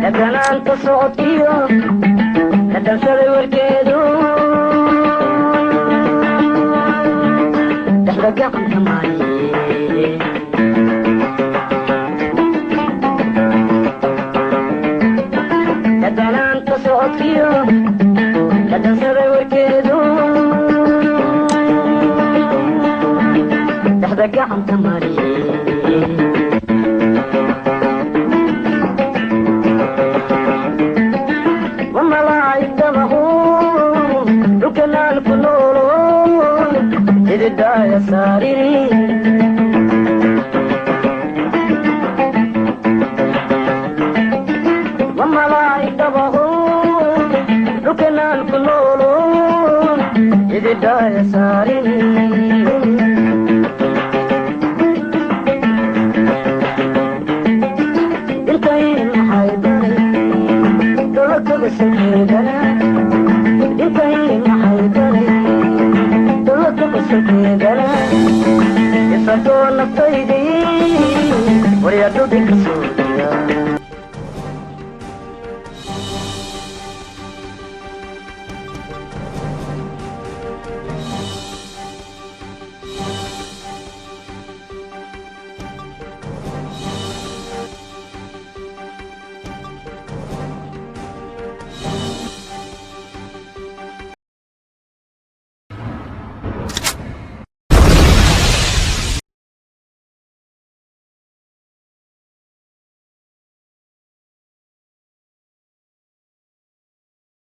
Dhadhanaanta socodkiyo dhadhansaday warkeedu, dhexda gacanta maaye. Dhadhanaanta socodkiyo dhadhansaday warkeedu, dhexda gacanta mariye. Wamalaa'igdabahu dhulkanaan ku noolo hididhaaya saariri. Wamalaa'igdabahu dhulkanaan ku noolo hididhaaya saariri. Intay maxay baray dowladda qosolkeedana? Intay maxay baray dowladda qosolkeedana?